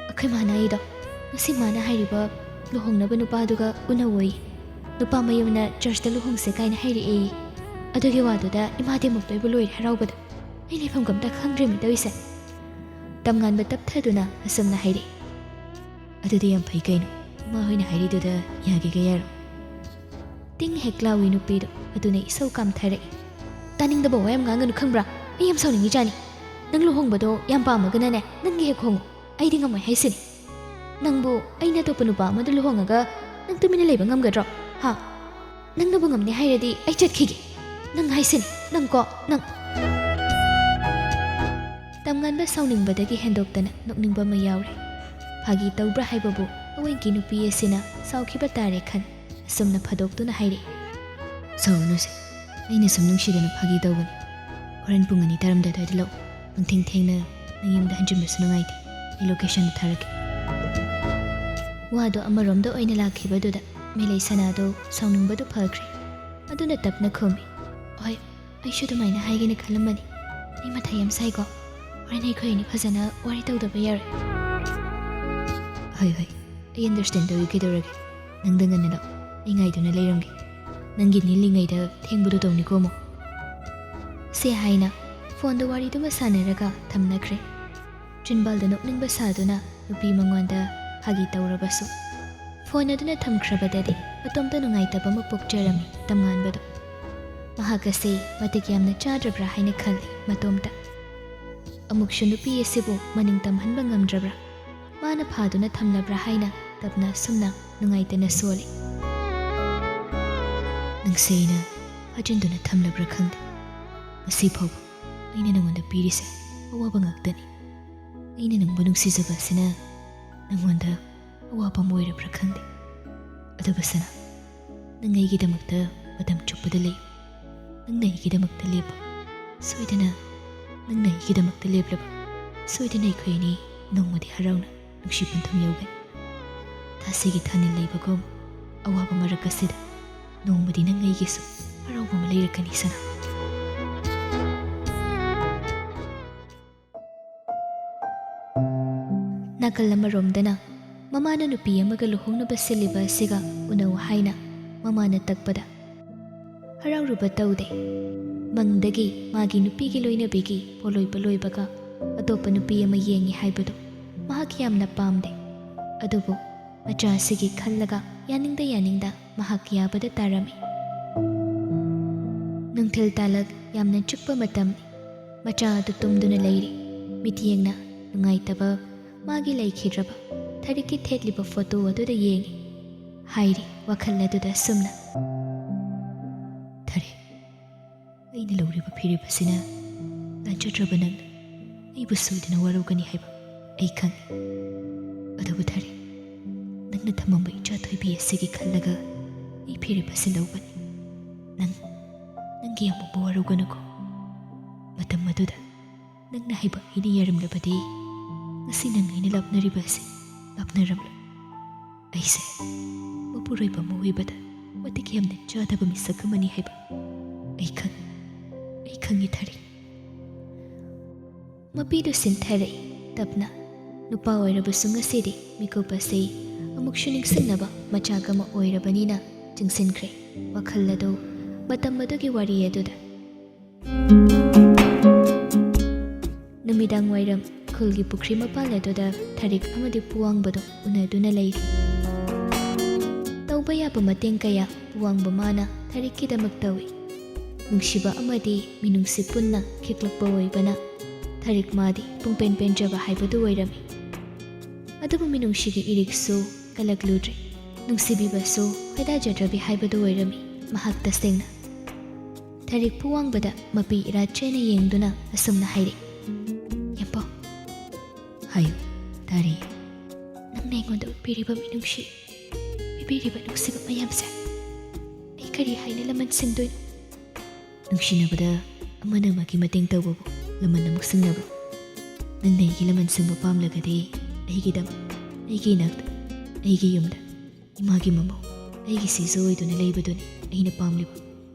"ꯑꯩꯈꯣꯏ ꯃꯥꯅ ꯑꯩꯗꯣ ꯉꯁꯤ ꯃꯥꯅ ꯍꯥꯏꯔꯤꯕ ꯂꯨꯍꯣꯡꯅꯕ ꯅꯨꯄꯥꯗꯨꯒ ꯎꯅꯧꯋꯣꯌꯦ꯫ ꯅꯨꯄꯥ ꯃꯌꯨꯝꯅ ꯆꯔꯆꯇ ꯂꯨꯍꯣꯡꯁꯦ ꯀꯥꯏꯅ ꯍꯥꯏꯔꯛꯑꯦꯌꯦ꯫ ꯑꯗꯨꯒꯤ ꯋꯥꯗꯨꯗ ꯏꯃꯥꯗꯤ ꯑꯃꯨꯛꯇꯣꯏꯕ ꯂꯣꯏꯔꯦ ꯍꯔꯥꯎꯕꯗ꯫ ꯑꯩ ꯂꯩꯐꯝ ꯀꯝꯇ ꯈꯪꯗ꯭ꯔꯦꯃꯤ ꯇꯧꯔꯤꯁꯦ꯫" ꯇꯝꯉꯥꯟꯕ ꯇꯞꯊꯗꯨꯅ ꯑꯁꯨꯝꯅ ꯍꯥꯏꯔꯛꯏ꯫ "ꯑꯗꯨꯗꯤ ꯌꯥꯝ ꯐꯩ ꯀꯩꯅꯣ꯫ ꯏꯃꯥ ꯍꯣꯏꯅ ꯍꯥꯏꯔꯤꯗꯨꯗ ꯌꯥꯒꯦꯒ ꯌꯥꯔꯣ?" ꯇꯤꯡ ꯍꯦꯛ ꯂꯥꯎꯏ ꯅꯨꯄꯤꯗꯣ꯫ ꯑꯗꯨꯅ ꯏꯁꯧ ꯀꯥꯝꯊꯔꯛꯏ꯫ "ꯇꯥꯅꯤꯡꯗꯕ ꯋꯥ ꯌꯥꯝ ꯉꯥꯡꯒꯅꯨ ꯈꯪꯕ꯭ꯔꯥ? ꯑꯩ ꯌꯥꯝ ꯁꯥꯎꯅꯤꯡꯉꯤꯖꯥꯠꯅꯤ꯫ ꯅꯪ ꯂꯨꯍꯣꯡꯕꯗꯣ ꯌꯥꯝ ꯄꯥꯝꯃꯒꯅꯅꯦ ꯅꯪꯒꯤ ꯍꯦꯛ ꯍꯣꯡꯉꯨ꯫ ꯑꯩꯗꯤ ꯉꯝꯃꯣꯏ ꯍꯥꯏꯁꯤꯅꯤ꯫ ꯅꯪꯕꯨ ꯑꯩꯅ ꯑꯇꯣꯞꯄ ꯅꯨꯄꯥ ꯑꯃꯗ ꯂꯨꯍꯣꯡꯉꯒ ꯅꯪ ꯇꯨꯃꯤꯟꯅ ꯂꯩꯕ ꯉꯝꯒꯗ꯭ꯔꯣ? ꯍꯥ? ꯅꯪꯅꯕꯨ ꯉꯝꯅꯤ ꯍꯥꯏꯔꯗꯤ ꯑꯩ ꯆꯠꯈꯤꯒꯦ꯫ ꯅꯪ ꯍꯥꯏꯁꯤꯅꯤ, ꯅꯪꯀꯣ, ꯅꯪ꯫" ꯇꯝꯉꯥꯟꯕ ꯁꯥꯎꯅꯤꯡꯕꯗꯒꯤ ꯍꯦꯟꯗꯣꯛꯇꯅ ꯅꯣꯛꯅꯤꯡꯕ ꯑꯃ ꯌꯥꯎꯔꯦ꯫ ꯐꯥꯒꯤ ꯇꯧꯕ꯭ꯔꯥ ꯍꯥꯏꯕꯕꯨ ꯑꯋꯦꯟꯀꯤ ꯅꯨꯄꯤ ꯑꯁꯤꯅ ꯁꯥꯎꯈꯤꯕ ꯇꯥꯔꯦ ꯈꯟ ꯑꯁꯨꯝꯅ ꯐꯥꯗꯣꯛꯇꯨꯅ ꯍꯥꯏꯔꯛꯏ꯫ "ꯁꯥꯎꯔꯅꯨꯁꯦ, ꯑꯩꯅ ꯁꯨꯝ ꯅꯨꯡꯁꯤꯗꯅ ꯐꯥꯒꯤ ꯇꯧꯕꯅꯤ꯫ ꯍꯣꯔꯦꯟ ꯄꯨꯡ ꯑꯅꯤ ꯇꯥꯔꯝꯗꯥꯏ ꯑꯗꯨꯋꯥꯏꯗ ꯂꯥꯛꯎ꯫ ꯅꯨꯡꯊꯤꯡ ꯊꯦꯡꯅ ꯅꯪ ꯌꯨꯝꯗ ꯍꯟꯖꯤꯟꯕꯁꯨ ꯅꯨꯡꯉꯥꯏꯇꯦ꯫ ꯑꯩ ꯂꯣꯀꯦꯁꯟꯗꯨ ꯊꯥꯔꯛꯀꯦ꯫" ꯋꯥꯗꯣ ꯑꯃꯔꯣꯝꯗ ꯑꯣꯏꯅ ꯂꯥꯛꯈꯤꯕꯗꯨꯗ ꯃꯦꯂꯩ ꯁꯅꯥꯗꯣ ꯁꯥꯎꯅꯤꯡꯕꯗꯨ ꯐꯈ꯭ꯔꯦ꯫ ꯑꯗꯨꯅ ꯇꯞꯅ ꯈꯨꯝꯃꯤ, "ꯍꯣꯏ, ꯑꯩꯁꯨ ꯑꯗꯨꯃꯥꯏꯅ ꯍꯥꯏꯒꯦꯅ ꯈꯜꯂꯝꯕꯅꯤ꯫ ꯑꯩ ꯃꯊꯥ ꯌꯥꯝ ꯁꯥꯏꯀꯣ꯫ ꯍꯣꯔꯦꯟ ꯑꯩꯈꯣꯏ ꯑꯅꯤ ꯐꯖꯅ ꯋꯥꯔꯤ ꯇꯧꯗꯕ ꯌꯥꯔꯣꯏ꯫" "ꯍꯣꯏ, ꯍꯣꯏ, ꯑꯩ ꯑꯟꯗꯔꯁꯇꯦꯟ ꯇꯧꯏ꯫ ꯀꯩꯗꯧꯔꯒꯦ? ꯅꯪꯗ ꯉꯟꯅ ꯂꯥꯛꯑꯣ꯫ ꯑꯩ ꯉꯥꯏꯗꯨꯅ ꯂꯩꯔꯝꯒꯦ꯫ ꯅꯪꯒꯤ ꯅꯤꯜꯂꯤꯉꯩꯗ ꯊꯦꯡꯕꯗꯣ ꯇꯧꯅꯤꯀꯣ ꯑꯃꯨꯛ꯫" ꯁꯦ ꯍꯥꯏꯅ ꯐꯣꯟꯗ ꯋꯥꯔꯤꯗꯨꯃ ꯁꯥꯟꯅꯔꯒ ꯊꯝꯅꯈ꯭ꯔꯦ꯫ ꯆꯤꯟꯕꯥꯜꯗ ꯅꯣꯛꯅꯤꯡꯕ ꯁꯥꯗꯨꯅ ꯅꯨꯄꯤ ꯃꯉꯣꯟꯗ ꯐꯥꯒꯤ ꯇꯧꯔꯕꯁꯨ, ꯐꯣꯟ ꯑꯗꯨꯅ ꯊꯝꯈ꯭ꯔꯕꯗꯗꯤ ꯃꯇꯣꯝꯇ ꯅꯨꯡꯉꯥꯏꯇꯕ ꯑꯃ ꯄꯣꯛꯆꯔꯝꯃꯤ ꯇꯝꯉꯥꯟꯕꯗꯣ꯫ ꯃꯍꯥꯛ ꯑꯁꯤ ꯃꯇꯤꯛ ꯌꯥꯝꯅ ꯆꯥꯗ꯭ꯔꯕ꯭ꯔꯥ ꯍꯥꯏꯅ ꯈꯜꯂꯤ ꯃꯇꯣꯝꯇ꯫ ꯑꯃꯨꯛꯁꯨ ꯅꯨꯄꯤ ꯑꯁꯤꯕꯨ ꯃꯅꯤꯡ ꯇꯝꯍꯟꯕ ꯉꯝꯗ꯭ꯔꯕ꯭ꯔꯥ? ꯃꯥꯅ ꯐꯥꯗꯨꯅ ꯊꯝꯂꯕ꯭ꯔꯥ ꯍꯥꯏꯅ ꯇꯞꯅ ꯑꯁꯨꯝꯅ ꯅꯨꯡꯉꯥꯏꯇꯅ ꯁꯣꯜꯂꯤ꯫ "ꯅꯪꯁꯦ ꯑꯩꯅ ꯐꯥꯖꯤꯟꯗꯨꯅ ꯊꯝꯂꯕ꯭ꯔꯥ ꯈꯪꯗꯦ꯫ ꯉꯁꯤ ꯐꯥꯎꯕ ꯑꯩꯅ ꯅꯉꯣꯟꯗ ꯄꯤꯔꯤꯁꯦ ꯑꯋꯥꯕ ꯉꯥꯛꯇꯅꯤ꯫ ꯑꯩꯅ ꯅꯪꯕꯨ ꯅꯨꯡꯁꯤꯖꯕ ꯑꯁꯤꯅ ꯅꯉꯣꯟꯗ ꯑꯋꯥꯕ ꯑꯃ ꯑꯣꯏꯔꯕ꯭ꯔꯥ ꯈꯪꯗꯦ꯫ ꯑꯗꯨꯕꯨ ꯁꯅꯥ, ꯅꯪ ꯑꯩꯒꯤꯗꯃꯛꯇ ꯃꯇꯝ ꯆꯨꯞꯄꯗ ꯂꯩ꯫ ꯅꯪꯅ ꯑꯩꯒꯤꯗꯃꯛꯇ ꯂꯦꯞꯄꯨ꯫ ꯁꯣꯏꯗꯅ ꯅꯪꯅ ꯑꯩꯒꯤꯗꯃꯛꯇ ꯂꯦꯞꯂꯕ, ꯁꯣꯏꯗꯅ ꯑꯩꯈꯣꯏ ꯑꯅꯤ ꯅꯣꯡꯃꯗꯤ ꯍꯔꯥꯎꯅ ꯅꯨꯡꯁꯤ ꯄꯟꯊꯨꯡ ꯌꯧꯒꯅꯤ꯫ ꯊꯥꯁꯤꯒꯤ ꯊꯥꯅꯤꯜ ꯂꯩꯕꯒꯨꯝ, ꯑꯋꯥꯕ ꯃꯔꯛ ꯑꯁꯤꯗ ꯅꯣꯡꯃꯗꯤ ꯅꯪ ꯑꯩꯒꯤꯁꯨ ꯍꯔꯥꯎꯕ ꯑꯃ ꯂꯩꯔꯛꯀꯅꯤ ꯁꯅꯥ"꯫ ꯅꯥꯀꯜ ꯑꯃꯔꯣꯝꯗꯅ ꯃꯃꯥꯅ ꯅꯨꯄꯤ ꯑꯃꯒ ꯂꯨꯍꯣꯡꯅꯕ ꯁꯤꯜꯂꯤꯕ ꯑꯁꯤꯒ ꯎꯅꯧ ꯍꯥꯏꯅ ꯃꯃꯥꯅ ꯇꯛꯄꯗ ꯍꯔꯥꯎꯔꯨꯕ ꯇꯧꯗꯦ꯫ ꯃꯪꯗꯒꯤ ꯃꯥꯒꯤ ꯅꯨꯄꯤꯒꯤ ꯂꯣꯏꯅꯕꯤꯒꯤ ꯄꯣꯂꯣꯏꯕ ꯂꯣꯏꯕꯒ ꯑꯇꯣꯞꯄ ꯅꯨꯄꯤ ꯑꯃ ꯌꯦꯡꯉꯤ ꯍꯥꯏꯕꯗꯨ ꯃꯍꯥꯛ ꯌꯥꯝꯅ ꯄꯥꯝꯗꯦ꯫ ꯑꯗꯨꯕꯨ ꯃꯆꯥ ꯑꯁꯤꯒꯤ ꯈꯜꯂꯒ ꯌꯥꯅꯤꯡꯗ ꯌꯥꯅꯤꯡꯗ ꯃꯍꯥꯛ ꯌꯥꯕꯗ ꯇꯥꯔꯝꯃꯤ꯫ ꯅꯨꯡꯊꯤꯜ ꯇꯥꯂꯛ ꯌꯥꯝꯅ ꯆꯨꯞꯄ ꯃꯇꯝꯅꯤ꯫ ꯃꯆꯥ ꯑꯗꯨ ꯇꯨꯝꯗꯨꯅ ꯂꯩꯔꯤ꯫ ꯃꯤꯠꯌꯦꯡꯅ ꯅꯨꯡꯉꯥꯏꯇꯕ ꯃꯥꯒꯤ ꯂꯩꯈꯤꯗ꯭ꯔꯕ ꯊꯔꯤꯛꯀꯤ ꯊꯦꯠꯂꯤꯕ ꯐꯣꯇꯣ ꯑꯗꯨꯗ ꯌꯦꯡꯉꯤ꯫ ꯍꯥꯏꯔꯤ ꯋꯥꯈꯜ ꯑꯗꯨꯗ ꯑꯁꯨꯝꯅ, "ꯊꯔꯤꯛ, ꯑꯩꯅ ꯂꯧꯔꯤꯕ ꯐꯤꯔꯦꯞ ꯑꯁꯤꯅ ꯂꯥꯟꯖꯗ꯭ꯔꯕ ꯅꯪꯅ ꯑꯩꯕꯨ ꯁꯣꯏꯗꯅ ꯋꯥꯔꯧꯒꯅꯤ ꯍꯥꯏꯕ ꯑꯩ ꯈꯪꯏ꯫ ꯑꯗꯨꯕꯨ ꯊꯔꯤꯛ, ꯅꯪꯅ ꯊꯝꯃꯝꯕ ꯏꯆꯥ ꯊꯣꯏꯕꯤ ꯑꯁꯤꯒꯤ ꯈꯜꯂꯒ ꯑꯩ ꯐꯤꯔꯦꯞ ꯑꯁꯤ ꯂꯧꯕꯅꯤ꯫ ꯅꯪ, ꯅꯪꯒꯤ ꯑꯃꯨꯛꯄ ꯋꯥꯔꯧꯒꯅꯨꯀꯣ꯫ ꯃꯇꯝ ꯑꯗꯨꯗ ꯅꯪꯅ ꯍꯥꯏꯕ ꯑꯩꯅ ꯌꯥꯔꯝꯂꯕꯗꯤ ꯉꯁꯤ ꯅꯪ ꯑꯩꯅ ꯂꯥꯞꯅꯔꯤꯕ ꯑꯁꯤ ꯂꯥꯞꯅꯔꯝꯂꯣꯏ꯫ ꯑꯩꯁꯦ ꯃꯄꯨꯔꯣꯏꯕ ꯑꯃ ꯑꯣꯏꯕꯗ ꯃꯇꯤꯛ ꯌꯥꯝꯅ ꯆꯥꯗꯕ ꯃꯤꯁꯛ ꯑꯃꯅꯤ ꯍꯥꯏꯕ ꯑꯩ ꯈꯪ-, ꯑꯩ ꯈꯪꯏ ꯊꯔꯤꯛ"꯫ ꯃꯄꯤꯗꯨ ꯁꯤꯟꯊꯔꯛꯏ ꯇꯞꯅ꯫ ꯅꯨꯄꯥ ꯑꯣꯏꯔꯕꯁꯨ ꯉꯁꯤꯗꯤ ꯃꯤꯀꯨꯞ ꯑꯁꯤ ꯑꯃꯨꯛꯁꯨ ꯅꯤꯡꯁꯤꯡꯅꯕ ꯃꯆꯥꯛ ꯑꯃ ꯑꯣꯏꯔꯕꯅꯤꯅ ꯆꯤꯡꯁꯤꯟꯈ꯭ꯔꯦ ꯋꯥꯈꯜ ꯑꯗꯨ ꯃꯇꯝ ꯑꯗꯨꯒꯤ ꯋꯥꯔꯤ ꯑꯗꯨꯗ꯫ ꯅꯨꯃꯤꯗꯥꯡ ꯋꯥꯏꯔꯝ ꯁ꯭ꯀꯨꯜꯒꯤ ꯄꯨꯈ꯭ꯔꯤ ꯃꯄꯥꯜ ꯑꯗꯨꯗ ꯊꯔꯤꯛ ꯑꯃꯗꯤ ꯄꯨꯋꯥꯡꯕꯗꯣ ꯎꯅꯗꯨꯅ ꯂꯩꯔꯤ꯫ ꯇꯧꯕ ꯌꯥꯕ ꯃꯇꯦꯡ ꯀꯌꯥ ꯄꯨꯋꯥꯡꯕ ꯃꯥꯅ ꯊꯔꯤꯛꯀꯤꯗꯃꯛ ꯇꯧꯏ꯫ ꯅꯨꯡꯁꯤꯕ ꯑꯃꯗꯤ ꯃꯤꯅꯨꯡꯁꯤ ꯄꯨꯟꯅ ꯈꯤꯛꯂꯛꯄ ꯑꯣꯏꯕꯅ ꯊꯔꯤꯛ ꯃꯥꯗꯤ ꯄꯨꯡꯄꯦꯟ ꯄꯦꯟꯖꯕ ꯍꯥꯏꯕꯗꯨ ꯑꯣꯏꯔꯝꯃꯤ꯫ ꯑꯗꯨꯕꯨ ꯃꯤꯅꯨꯡꯁꯤꯒꯤ ꯏꯔꯤꯛꯁꯨ ꯀꯜꯂꯛꯂꯨꯗ꯭ꯔꯦ꯫ ꯅꯨꯡꯁꯤꯕꯤꯕꯁꯨ ꯈꯣꯏꯗꯥꯖꯗ꯭ꯔꯕꯤ ꯍꯥꯏꯕꯗꯨ ꯑꯣꯏꯔꯝꯃꯤ ꯃꯍꯥꯛ ꯇꯁꯦꯡꯅ꯫ ꯊꯔꯤꯛ ꯄꯨꯋꯥꯡꯕꯗ ꯃꯄꯤ ꯏꯔꯥ ꯆꯦꯠꯅ ꯌꯦꯡꯗꯨꯅ ꯑꯁꯨꯝꯅ ꯍꯥꯏꯔꯛꯏ, "ꯌꯥꯝꯕꯧ, ꯍꯥꯏꯌꯨ, ꯇꯥꯔꯤ꯫ ꯅꯪꯅ ꯑꯩꯉꯣꯟꯗ ꯎꯠꯄꯤꯔꯤꯕ ꯃꯤꯅꯨꯡꯁꯤ, ꯄꯤꯕꯤꯔꯤꯕ ꯅꯨꯡꯁꯤꯕ ꯃꯌꯥꯝꯁꯦ ꯑꯩ ꯀꯔꯤ ꯍꯥꯏꯅ ꯂꯃꯟ ꯁꯤꯡꯗꯣꯏꯅꯣ?" ꯅꯨꯡꯁꯤꯅꯕꯗ ꯑꯃꯅ ꯑꯃꯒꯤ ꯃꯇꯦꯡ ꯇꯧꯕꯕꯨ ꯂꯃꯟ ꯑꯃꯨꯛ ꯁꯤꯡꯅꯕ꯭ꯔꯣ? ꯅꯪꯅ ꯑꯩꯒꯤ ꯂꯃꯟ ꯁꯤꯡꯕ ꯄꯥꯝꯂꯒꯗꯤ ꯑꯩꯒꯤꯗꯃꯛ, ꯑꯩꯒꯤ ꯏꯅꯥꯛꯇ, ꯑꯩꯒꯤ ꯌꯨꯝꯗ, ꯏꯃꯥꯒꯤ ꯃꯃꯧ, ꯑꯩꯒꯤ ꯁꯤꯖ ꯑꯣꯏꯗꯨꯅ ꯂꯩꯕꯗꯨꯅꯤ ꯑꯩꯅ ꯄꯥꯝꯂꯤꯕ꯫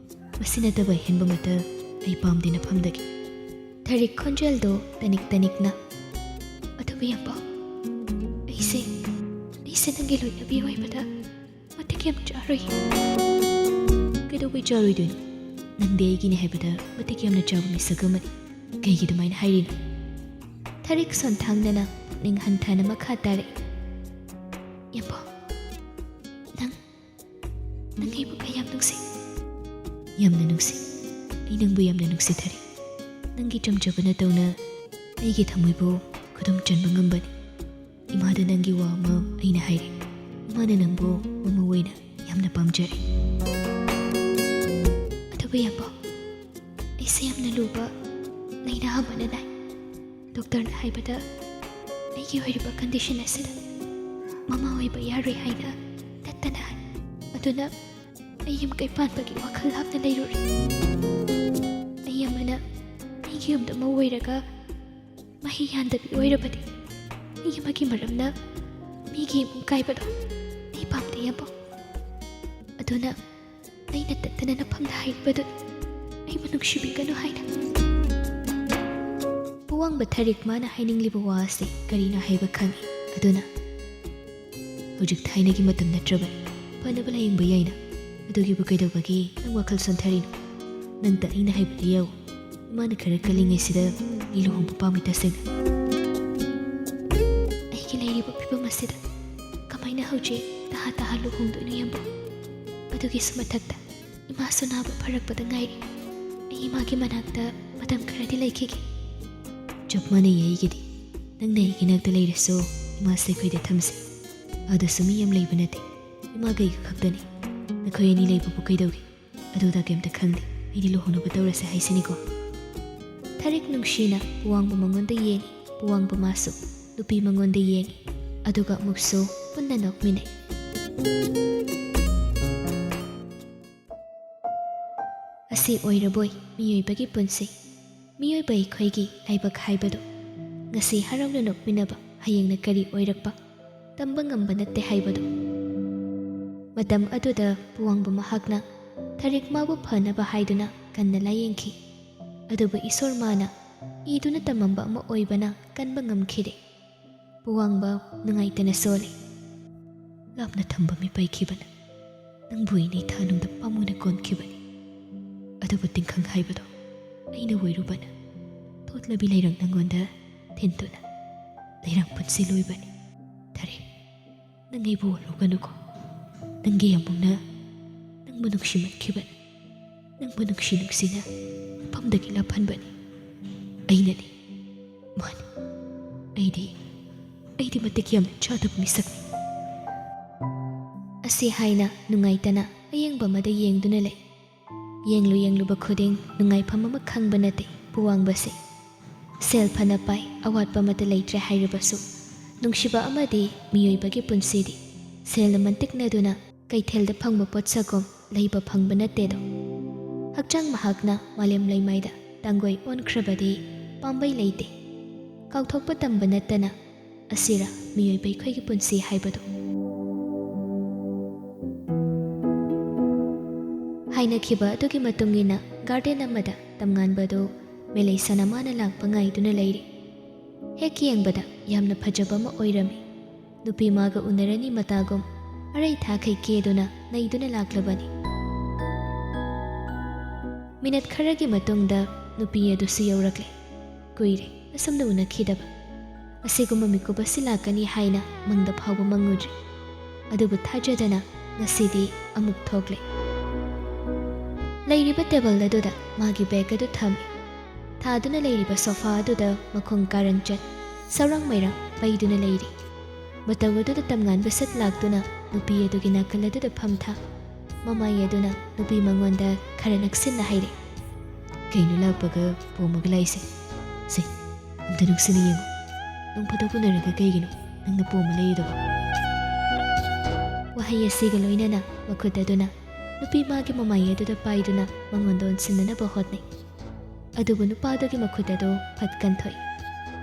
ꯃꯁꯤ ꯅꯠꯇꯕ ꯑꯍꯦꯟꯕ ꯑꯃꯠꯇ ꯑꯩ ꯄꯥꯝꯗꯦ ꯅꯐꯝꯗꯒꯤ꯫ ꯊꯔꯤꯛ ꯈꯣꯟꯖꯦꯜꯗꯣ ꯇꯅꯤꯛ ꯇꯅꯤꯛꯅ, "ꯑꯗꯨꯕꯨ ꯌꯥꯝꯕꯧ, ꯑꯩꯁꯦ, ꯑꯩꯁꯦ ꯅꯪꯒꯤ ꯂꯣꯏꯅꯕꯤ ꯑꯣꯏꯕꯗ ꯃꯇꯤꯛ ꯌꯥꯝ ꯆꯥꯔꯣꯏ꯫" "ꯀꯩꯗꯧꯕꯩ ꯆꯥꯔꯣꯏꯗꯣꯏꯅꯣ? ꯅꯪꯗꯤ ꯑꯩꯒꯤꯅꯦ ꯍꯥꯏꯕꯗ ꯃꯇꯤꯛ ꯌꯥꯝꯅ ꯆꯥꯕ ꯃꯤꯁꯛ ꯑꯃꯅꯤ꯫ ꯀꯩꯒꯤ ꯑꯗꯨꯃꯥꯏꯅ ꯍꯥꯏꯔꯤꯅꯣ?" ꯊꯔꯤꯛ ꯁꯣꯟꯊꯥꯡꯅꯅ ꯄꯨꯛꯅꯤꯡ ꯍꯟꯊꯅ ꯃꯈꯥ ꯇꯥꯔꯛꯏ, "ꯌꯥꯝꯕꯧ, ꯅꯪ, ꯅꯪ ꯑꯩꯕꯨ ꯀꯌꯥꯝ ꯅꯨꯡꯁꯤ?" "ꯌꯥꯝꯅ ꯅꯨꯡꯁꯤ꯫ ꯑꯩ ꯅꯪꯕꯨ ꯌꯥꯝꯅ ꯅꯨꯡꯁꯤ, ꯊꯔꯤꯛ꯫ ꯅꯪꯒꯤ ꯆꯝꯖꯕ ꯅꯇꯧꯅ ꯑꯩꯒꯤ ꯊꯃꯣꯏꯕꯨ ꯈꯨꯗꯨꯝ ꯆꯟꯕ ꯉꯝꯕꯅꯤ꯫ ꯏꯃꯥꯗ ꯅꯪꯒꯤ ꯋꯥ ꯑꯃ ꯑꯩꯅ ꯍꯥꯏꯔꯦ꯫ ꯏꯃꯥꯅ ꯅꯪꯕꯨ ꯃꯃꯧ ꯑꯣꯏꯅ ꯌꯥꯝꯅ ꯄꯥꯝꯖꯔꯦ꯫" "ꯑꯗꯨꯕꯨ ꯌꯥꯝꯕꯧ, ꯑꯩꯁꯦ ꯌꯥꯝꯅ ꯂꯨꯕ ꯂꯥꯏꯅꯥ ꯑꯃꯅ ꯅꯥꯏ꯫ ꯗꯣꯛꯇꯔꯅ ꯍꯥꯏꯕꯗ ꯑꯩꯒꯤ ꯑꯣꯏꯔꯤꯕ ꯀꯟꯗꯤꯁꯟ ꯑꯁꯤꯗ ꯃꯃꯥ ꯑꯣꯏꯕ ꯌꯥꯔꯣꯏ ꯍꯥꯏꯅ ꯇꯠꯇꯅ ꯍꯥꯏ꯫ ꯑꯗꯨꯅ ꯑꯩ ꯌꯨꯝ ꯀꯩ ꯄꯥꯟꯕꯒꯤ ꯋꯥꯈꯜ ꯂꯥꯞꯅ ꯂꯩꯔꯨꯔꯦ꯫ ꯑꯩ ꯑꯃꯅ ꯃꯤꯒꯤ ꯌꯨꯝꯗ ꯃꯧ ꯑꯣꯏꯔꯒ ꯃꯍꯩ ꯌꯥꯟꯗꯕꯤ ꯑꯣꯏꯔꯕꯗꯤ ꯑꯩ ꯑꯃꯒꯤ ꯃꯔꯝꯅ ꯃꯤꯒꯤ ꯏꯃꯨꯡ ꯀꯥꯏꯕꯗꯣ ꯑꯩ ꯄꯥꯝꯗꯦ ꯌꯥꯝꯕꯧ꯫ ꯑꯗꯨꯅ ꯑꯩꯅ ꯇꯠꯇꯅ ꯅꯐꯝꯗ ꯍꯥꯏꯔꯤꯕꯗꯨꯅꯤ, ꯑꯩꯕꯨ ꯅꯨꯡꯁꯤꯕꯤꯒꯅꯨ ꯍꯥꯏꯅ꯫" ꯄꯨꯋꯥꯡꯕ ꯊꯔꯤꯛ ꯃꯥꯅ ꯍꯥꯏꯅꯤꯡꯂꯤꯕ ꯋꯥ ꯑꯁꯤ ꯀꯔꯤꯅꯣ ꯍꯥꯏꯕ ꯈꯪꯏ꯫ ꯑꯗꯨꯅ, "ꯍꯧꯖꯤꯛ ꯊꯥꯏꯅꯒꯤ ꯃꯇꯝ ꯅꯠꯇ꯭ꯔꯕꯅꯤ꯫ ꯐꯅꯕ ꯂꯥꯌꯦꯡꯕ ꯌꯥꯏꯅ꯫ ꯑꯗꯨꯒꯤꯕꯨ ꯀꯩꯗꯧꯕꯒꯤ ꯅꯪ ꯋꯥꯈꯜ ꯁꯣꯟꯊꯔꯤꯅꯣ? ꯅꯪꯇ ꯑꯩꯅ ꯍꯥꯏꯕꯗꯤ ꯌꯥꯎ꯫ ꯏꯃꯥꯅ ꯈꯔ ꯀꯜꯂꯤꯉꯩꯁꯤꯗ ꯑꯩ ꯂꯨꯍꯣꯡꯕ ꯄꯥꯝꯃꯤ ꯇꯁꯦꯡꯅ꯫" ꯐꯤꯕꯝ ꯑꯁꯤꯗ ꯀꯃꯥꯏꯅ ꯍꯧꯖꯤꯛ ꯇꯍꯥ ꯇꯍꯥ ꯂꯨꯍꯣꯡꯗꯣꯏꯅꯣ ꯌꯥꯝꯕꯨ? ꯑꯗꯨꯒꯤꯁꯨ ꯃꯊꯛꯇ ꯏꯃꯥꯁꯨ ꯅꯥꯕ ꯐꯔꯛꯄꯗ ꯉꯥꯏꯔꯤ꯫ ꯑꯩ ꯏꯃꯥꯒꯤ ꯃꯅꯥꯛꯇ ꯃꯇꯝ ꯈꯔꯗꯤ ꯂꯩꯈꯤꯒꯦ꯫ ꯆꯞ ꯃꯥꯟꯅꯩ ꯑꯩꯒꯤꯗꯤ꯫ ꯅꯪꯅ ꯑꯩꯒꯤ ꯅꯥꯛꯇ ꯂꯩꯔꯁꯨ ꯏꯃꯥꯁꯦ ꯑꯩꯈꯣꯏꯗ ꯊꯝꯁꯦ꯫ ꯑꯥꯗꯁꯨ ꯃꯤ ꯌꯥꯝ ꯂꯩꯕ ꯅꯠꯇꯦ꯫ ꯏꯃꯥꯒ ꯑꯩꯒ ꯈꯛꯇꯅꯤ꯫ ꯅꯈꯣꯏ ꯑꯅꯤ ꯂꯩꯕꯕꯨ ꯀꯩꯗꯧꯒꯦ? ꯑꯗꯨꯗ ꯀꯩꯝꯇ ꯈꯪꯗꯦ꯫ ꯑꯩꯗꯤ ꯂꯨꯍꯣꯡꯅꯕ ꯇꯧꯔꯁꯦ ꯍꯥꯏꯁꯤꯅꯤꯀꯣ꯫ ꯊꯔꯤꯛ ꯅꯨꯡꯁꯤꯅ ꯄꯨꯋꯥꯡꯕ ꯃꯉꯣꯟꯗ ꯌꯦꯡꯉꯤ꯫ ꯄꯨꯋꯥꯡꯕ ꯃꯥꯁꯨ ꯅꯨꯄꯤ ꯃꯉꯣꯟꯗ ꯌꯦꯡꯉꯤ꯫ ꯑꯗꯨꯒ ꯑꯃꯨꯛꯁꯨ ꯄꯨꯟꯅ ꯅꯣꯛꯃꯤꯟꯅꯩ꯫ ꯑꯁꯤ ꯑꯣꯏꯔꯕꯣꯏ ꯃꯤꯑꯣꯏꯕꯒꯤ ꯄꯨꯟꯁꯤ꯫ ꯃꯤꯑꯣꯏꯕ ꯑꯩꯈꯣꯏꯒꯤ ꯂꯥꯏꯕꯛ ꯍꯥꯏꯕꯗꯨ꯫ ꯉꯁꯤ ꯍꯔꯥꯎꯅ ꯅꯣꯛꯃꯤꯟꯅꯕ, ꯍꯌꯦꯡꯅ ꯀꯔꯤ ꯑꯣꯏꯔꯛꯄ ꯇꯝꯕ ꯉꯝꯕ ꯅꯠꯇꯦ ꯍꯥꯏꯕꯗꯨ꯫ ꯃꯇꯝ ꯑꯗꯨꯗ ꯄꯨꯋꯥꯡꯕ ꯃꯍꯥꯛꯅ ꯊꯔꯤꯛ ꯃꯥꯕꯨ ꯐꯅꯕ ꯍꯥꯏꯗꯨꯅ ꯀꯟꯅ ꯂꯥꯌꯦꯡꯈꯤ꯫ ꯑꯗꯨꯕꯨ ꯏꯁꯣꯔ ꯃꯥꯅ ꯏꯗꯨꯅ ꯇꯝꯃꯝꯕ ꯑꯃ ꯑꯣꯏꯕꯅ ꯀꯟꯕ ꯉꯝꯈꯤꯗꯦ꯫ ꯄꯨꯋꯥꯡꯕ ꯅꯨꯡꯉꯥꯏꯇꯅ ꯁꯣꯜꯂꯤ꯫ ꯂꯥꯞꯅ ꯊꯝꯕ ꯃꯤꯄꯥꯏꯈꯤꯕꯅ ꯅꯪꯕꯨ ꯏꯅꯩ ꯊꯥꯅꯨꯡꯗ ꯄꯥꯝꯃꯨꯅ ꯀꯣꯟꯈꯤꯕꯅꯤ꯫ ꯑꯗꯨꯕꯨ ꯇꯤꯡꯈꯪ ꯍꯥꯏꯕꯗꯣ ꯑꯩꯅ ꯑꯣꯏꯔꯨꯕꯅ ꯊꯣꯠꯂꯕꯤ ꯂꯩꯔꯪ ꯅꯪꯉꯣꯟꯗ ꯊꯤꯟꯗꯨꯅ ꯂꯩꯔꯪ ꯄꯨꯟꯁꯤ ꯂꯣꯏꯕꯅꯤ꯫ ꯊꯔꯤꯛ, ꯅꯪ ꯑꯩꯕꯨ ꯑꯣꯜꯂꯨꯒꯅꯨꯀꯣ꯫ ꯅꯪꯒꯤ ꯑꯃꯨꯛꯅ ꯅꯪꯕꯨ ꯅꯨꯡꯁꯤꯃꯟꯈꯤꯕꯅ ꯅꯪꯕꯨ ꯅꯨꯡꯁꯤ ꯅꯨꯡꯁꯤꯅ ꯃꯐꯝꯗꯒꯤ ꯂꯥꯞꯍꯟꯕꯅꯤ꯫ ꯑꯩꯅꯅꯤ꯫ ꯃꯥꯅꯤ꯫ ꯑꯩꯗꯤ, ꯑꯩꯗꯤ ꯃꯇꯤꯛ ꯌꯥꯝꯅ ꯆꯥꯗꯕ ꯃꯤꯁꯛꯅꯤ꯫ ꯑꯁꯤ ꯍꯥꯏꯅ ꯅꯨꯡꯉꯥꯏꯇꯅ ꯑꯌꯦꯡꯕ ꯑꯃꯗ ꯌꯦꯡꯗꯨꯅ ꯂꯩ꯫ ꯌꯦꯡꯂꯨ ꯌꯦꯡꯂꯨꯕ ꯈꯨꯗꯤꯡ ꯅꯨꯡꯉꯥꯏꯐꯝ ꯑꯃ ꯈꯪꯕ ꯅꯠꯇꯦ ꯄꯨꯋꯥꯡꯕꯁꯦ꯫ ꯁꯦꯜ ꯐꯅ ꯄꯥꯏ, ꯑꯋꯥꯠꯄ ꯑꯃꯠꯇ ꯂꯩꯇ꯭ꯔꯦ ꯍꯥꯏꯔꯕꯁꯨ, ꯅꯨꯡꯁꯤꯕ ꯑꯃꯗꯤ ꯃꯤꯑꯣꯏꯕꯒꯤ ꯄꯨꯟꯁꯤꯗꯤ ꯁꯦꯜꯅ ꯃꯟꯇꯤꯛꯅꯗꯨꯅ ꯀꯩꯊꯦꯜꯗ ꯐꯪꯕ ꯄꯣꯠꯁꯛꯒꯨꯝ ꯂꯩꯕ ꯐꯪꯕ ꯅꯠꯇꯦꯗꯣ꯫ ꯍꯛꯆꯥꯡ ꯃꯍꯥꯛꯅ ꯃꯥꯂꯦꯝ ꯂꯩꯃꯥꯏꯗ ꯇꯥꯡꯒꯣꯏ ꯑꯣꯟꯈ꯭ꯔꯕꯗꯤ ꯄꯥꯝꯕꯩ ꯂꯩꯇꯦ꯫ ꯀꯥꯎꯊꯣꯛꯄ ꯇꯝꯕ ꯅꯠꯇꯅ ꯑꯁꯤꯔ ꯃꯤꯑꯣꯏꯕ ꯑꯩꯈꯣꯏꯒꯤ ꯄꯨꯟꯁꯤ ꯍꯥꯏꯕꯗꯨ? ꯍꯥꯏꯅꯈꯤꯕ ꯑꯗꯨꯒꯤ ꯃꯇꯨꯡ ꯏꯟꯅ ꯒꯥꯔꯗꯦꯟ ꯑꯃꯗ ꯇꯝꯉꯥꯟꯕꯗꯨ ꯃꯦꯂꯩ ꯁꯅꯥ ꯃꯥꯅ ꯂꯥꯛꯄ ꯉꯥꯏꯗꯨꯅ ꯂꯩꯔꯤ꯫ ꯍꯦꯛ ꯌꯦꯡꯕꯗ ꯌꯥꯝꯅ ꯐꯖꯕ ꯑꯃ ꯑꯣꯏꯔꯝꯃꯤ꯫ ꯅꯨꯄꯤ ꯃꯥꯒ ꯎꯅꯔꯅꯤ ꯃꯇꯥꯒꯨꯝ ꯑꯔꯩ ꯊꯥꯈꯩ ꯀꯦꯗꯨꯅ ꯅꯩꯗꯨꯅ ꯂꯥꯛꯂꯕꯅꯤ꯫ ꯃꯤꯅꯠ ꯈꯔꯒꯤ ꯃꯇꯨꯡꯗ ꯅꯨꯄꯤ ꯑꯗꯨꯁꯨ ꯌꯧꯔꯛꯂꯦ꯫ ꯀꯨꯏꯔꯦ ꯑꯁꯨꯝꯅ ꯎꯅꯈꯤꯗꯕ꯫ ꯑꯁꯤꯒꯨꯝꯕ ꯃꯤꯀꯨꯞ ꯑꯁꯤ ꯂꯥꯛꯀꯅꯤ ꯍꯥꯏꯅ ꯃꯪꯗ ꯐꯥꯎꯕ ꯃꯪꯉꯨꯗ꯭ꯔꯤ꯫ ꯑꯗꯨꯕꯨ ꯊꯥꯖꯗꯅ ꯉꯁꯤꯗꯤ ꯑꯃꯨꯛ ꯊꯣꯛꯂꯦ꯫ ꯂꯩꯔꯤꯕ ꯇꯦꯕꯜ ꯑꯗꯨꯗ ꯃꯥꯒꯤ ꯕꯦꯒ ꯑꯗꯨ ꯊꯝꯃꯤ꯫ ꯊꯥꯗꯨꯅ ꯂꯩꯔꯤꯕ ꯁꯣꯐꯥ ꯑꯗꯨꯗ ꯃꯈꯣꯡ ꯀꯥꯔꯪ ꯆꯠ, ꯁꯧꯔꯥꯡ ꯃꯩꯔꯥꯡ ꯄꯩꯗꯨꯅ ꯂꯩꯔꯤ꯫ ꯃꯇꯧ ꯑꯗꯨꯗ ꯇꯝꯉꯥꯟꯕ ꯁꯠ ꯂꯥꯛꯇꯨꯅ ꯅꯨꯄꯤ ꯑꯗꯨꯒꯤ ꯅꯥꯀꯜ ꯑꯗꯨꯗ ꯐꯝꯊ꯫ ꯃꯃꯥꯏ ꯑꯗꯨꯅ ꯅꯨꯄꯤ ꯃꯉꯣꯟꯗ ꯈꯔ ꯅꯛꯁꯤꯟꯅ ꯍꯥꯏꯔꯦ, "ꯀꯩꯅꯣ ꯂꯥꯛꯄꯒ ꯄꯣꯝꯃꯒ ꯂꯥꯛꯏꯁꯦ? ꯁꯦ, ꯑꯝꯇ ꯅꯨꯡꯁꯤꯅ ꯌꯦꯡꯉꯨ꯫ ꯅꯣꯡ ꯐꯥꯗꯣꯛ ꯎꯅꯔꯒ ꯀꯩꯒꯤꯅꯣ ꯅꯪꯅ ꯄꯣꯝꯃ ꯂꯩꯔꯤꯗꯨꯕꯣ?" ꯋꯥꯍꯩ ꯑꯁꯤꯒ ꯂꯣꯏꯅꯅ ꯃꯈꯨꯠ ꯑꯗꯨꯅ ꯅꯨꯄꯤ ꯃꯥꯒꯤ ꯃꯃꯥꯏ ꯑꯗꯨꯗ ꯄꯥꯏꯗꯨꯅ ꯃꯉꯣꯟꯗ ꯑꯣꯟꯁꯤꯟꯅꯅꯕ ꯍꯣꯠꯅꯩ꯫ ꯑꯗꯨꯕꯨ ꯅꯨꯄꯥꯗꯨꯒꯤ ꯃꯈꯨꯠ ꯑꯗꯨ ꯐꯠ ꯀꯟꯊꯣꯛꯏ꯫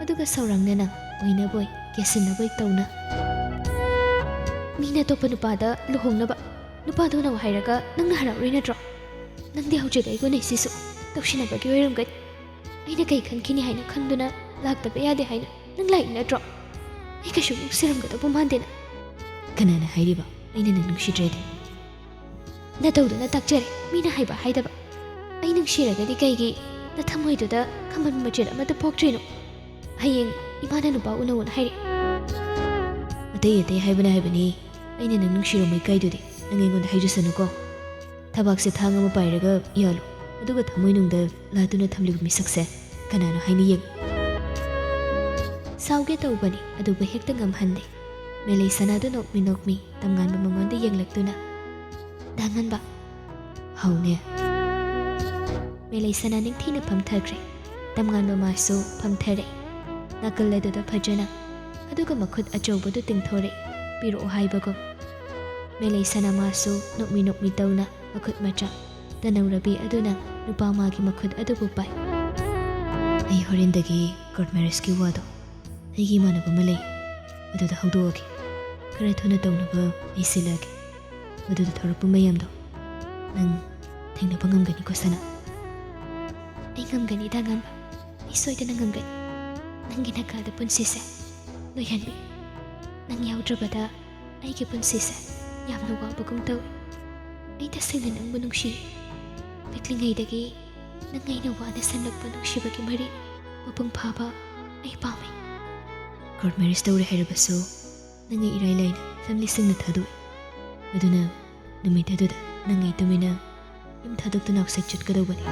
ꯑꯗꯨꯒ ꯁꯧꯔꯥꯡꯅꯅ ꯑꯣꯏꯅꯕꯣꯏ ꯀꯦꯁꯤꯟꯅꯕꯣꯏ ꯇꯧꯅ, "ꯃꯤꯅ ꯑꯇꯣꯞꯄ ꯅꯨꯄꯥꯗ ꯂꯨꯍꯣꯡꯅꯕ ꯅꯨꯄꯥꯗꯨꯅ ꯍꯥꯏꯔꯒ ꯅꯪꯅ ꯍꯔꯥꯎꯔꯤ ꯅꯠꯇ꯭ꯔꯣ? ꯅꯪꯗꯤ ꯍꯧꯖꯤꯛ ꯑꯩꯒ ꯎꯅꯩꯁꯤꯁꯨ ꯇꯧꯁꯤꯟꯅꯕꯒꯤ ꯑꯣꯏꯔꯝꯒꯅꯤ꯫ ꯑꯩꯅ ꯀꯩ ꯈꯟꯈꯤꯅꯤ ꯍꯥꯏꯅ ꯈꯟꯗꯨꯅ ꯂꯥꯛꯇꯕ ꯌꯥꯗꯦ ꯍꯥꯏꯅ ꯅꯪ ꯂꯥꯛꯏ ꯅꯠꯇ꯭ꯔꯣ? ꯑꯩ ꯀꯩꯁꯨ ꯅꯨꯡꯁꯤꯔꯝꯒꯗꯧꯕ ꯃꯥꯟꯗꯦꯅ꯫" "ꯀꯅꯥꯅ ꯍꯥꯏꯔꯤꯕ ꯑꯩꯅ ꯅꯪ ꯅꯨꯡꯁꯤꯗ꯭ꯔꯦꯗꯤ?" "ꯅꯇꯧꯗꯨꯅ ꯇꯥꯛꯆꯔꯦ, ꯃꯤꯅ ꯍꯥꯏꯕ ꯍꯥꯏꯗꯕ꯫ ꯑꯩ ꯅꯨꯡꯁꯤꯔꯒꯗꯤ ꯀꯩꯒꯤ ꯅꯊꯃꯣꯏꯗꯨꯗ ꯈꯝꯕꯟ ꯃꯆꯦꯠ ꯑꯃꯠꯇ ꯄꯣꯛꯇ꯭ꯔꯤꯅꯣ? ꯍꯌꯦꯡ ꯏꯃꯥꯅ ꯅꯨꯄꯥ ꯎꯅꯧꯅ ꯍꯥꯏꯔꯛꯑꯦ꯫" "ꯑꯇꯩ ꯑꯇꯩ ꯍꯥꯏꯕꯅ ꯍꯥꯏꯕꯅꯤ, ꯑꯩꯅ ꯅꯪ ꯅꯨꯡꯁꯤꯔꯝꯃꯣꯏ ꯀꯥꯏꯗꯨꯗꯤ ꯅꯪ ꯑꯩꯉꯣꯟꯗ ꯍꯥꯏꯖꯁꯅꯨꯀꯣ꯫ ꯊꯕꯥꯛꯁꯦ ꯊꯥꯡ ꯑꯃ ꯄꯥꯏꯔꯒ ꯌꯥꯜꯂꯨ, ꯑꯗꯨꯒ ꯊꯃꯣꯏꯅꯨꯡꯗ ꯂꯥꯠꯇꯨꯅ ꯊꯝꯂꯤꯕ ꯃꯤꯁꯛꯁꯦ ꯀꯅꯥꯅꯣ ꯍꯥꯏꯅ ꯌꯦꯡꯉꯨ꯫" ꯁꯥꯎꯒꯦ ꯇꯧꯕꯅꯤ, ꯑꯗꯨꯕꯨ ꯍꯦꯛꯇ ꯉꯝꯍꯟꯗꯦ꯫ ꯃꯦꯂꯩ ꯁꯅꯥꯗꯨ ꯅꯣꯛꯃꯤ ꯅꯣꯛꯃꯤ ꯇꯝꯉꯥꯟꯕ ꯃꯉꯣꯟꯗ ꯌꯦꯡꯂꯛꯇꯨꯅ, "ꯗꯥ ꯉꯥꯟꯕ, ꯍꯥꯎꯅꯦ꯫" ꯃꯦꯂꯩ ꯁꯅꯥ ꯅꯤꯡꯊꯤꯅ ꯐꯝꯊꯈ꯭ꯔꯦ꯫ ꯇꯝꯉꯥꯟꯕ ꯃꯥꯁꯨ ꯐꯝꯊꯔꯦ꯫ ꯅꯥꯀꯜ ꯑꯗꯨꯗ ꯐꯖꯅ, ꯑꯗꯨꯒ ꯃꯈꯨꯠ ꯑꯆꯧꯕꯗꯨ ꯇꯤꯡꯊꯣꯔꯛꯏ, ꯄꯤꯔꯛꯑꯣ ꯍꯥꯏꯕꯒꯨꯝ꯫ ꯃꯦꯂꯩ ꯁꯅꯥ ꯃꯥꯁꯨ ꯅꯣꯛꯃꯤ ꯅꯣꯛꯃꯤ ꯇꯧꯅ ꯃꯈꯨꯠ ꯃꯆꯥ ꯇꯅꯧꯔꯕꯤ ꯑꯗꯨꯅ ꯅꯨꯄꯥ ꯃꯥꯒꯤ ꯃꯈꯨꯠ ꯑꯗꯨꯕꯨ ꯄꯥꯏ꯫ "ꯑꯩ ꯍꯣꯔꯦꯟꯗꯒꯤ ꯀꯣꯔꯠ ꯃꯦꯔꯦꯖꯀꯤ ꯋꯥꯗꯣ ꯑꯩꯒꯤ ꯏꯃꯥꯟꯅꯕ ꯑꯃ ꯂꯩ, ꯑꯗꯨꯗ ꯍꯧꯗꯣꯛꯑꯒꯦ꯫ ꯈꯔ ꯊꯨꯅ ꯇꯧꯅꯕ ꯑꯩ ꯁꯤꯜꯂꯛꯑꯒꯦ꯫ ꯃꯗꯨꯗ ꯊꯣꯔꯛꯄ ꯃꯌꯥꯝꯗꯣ ꯅꯪ ꯊꯦꯡꯅꯕ ꯉꯝꯒꯅꯤꯀꯣ, ꯁꯅꯥ?" "ꯑꯩ ꯉꯝꯒꯅꯤ, ꯗꯥ ꯉꯥꯟꯕ꯫ ꯑꯩ ꯁꯣꯏꯗꯅ ꯉꯝꯒꯅꯤ꯫ ꯅꯪꯒꯤ ꯅꯥꯀꯜꯗ ꯄꯨꯟꯁꯤꯁꯦ ꯂꯣꯏꯍꯟꯕꯤ꯫ ꯅꯪ ꯌꯥꯎꯗ꯭ꯔꯕꯗ ꯑꯩꯒꯤ ꯄꯨꯟꯁꯤꯁꯦ ꯌꯥꯝꯅ ꯋꯥꯕꯒꯨꯝ ꯇꯧꯏ꯫ ꯑꯩ ꯇꯁꯦꯡꯅ ꯅꯪꯕꯨ ꯅꯨꯡꯁꯤ꯫ ꯄꯤꯛꯂꯤꯉꯩꯗꯒꯤ ꯅꯪ ꯑꯩꯅ ꯋꯥꯅ ꯁꯦꯝꯂꯛꯄ ꯅꯨꯡꯁꯤꯕꯒꯤ ꯃꯔꯤ ꯃꯄꯨꯡ ꯐꯥꯕ ꯑꯩ ꯄꯥꯝꯃꯤ꯫ Court marriage ꯇꯧꯔꯦ ꯍꯥꯏꯔꯕꯁꯨ ꯅꯪ ꯑꯩ ꯏꯔꯥꯏ ꯂꯥꯏꯅ family ꯁꯤꯡꯅ ꯊꯥꯗꯣꯛꯏ꯫ ꯑꯗꯨꯅ ꯅꯨꯃꯤꯠ ꯑꯗꯨꯗ ꯅꯪ ꯑꯩ ꯇꯨꯃꯤꯟꯅ ꯌꯨꯝ ꯊꯥꯗꯣꯛꯇꯨꯅ outside ꯆꯠꯀꯗꯧꯕꯅꯤ꯫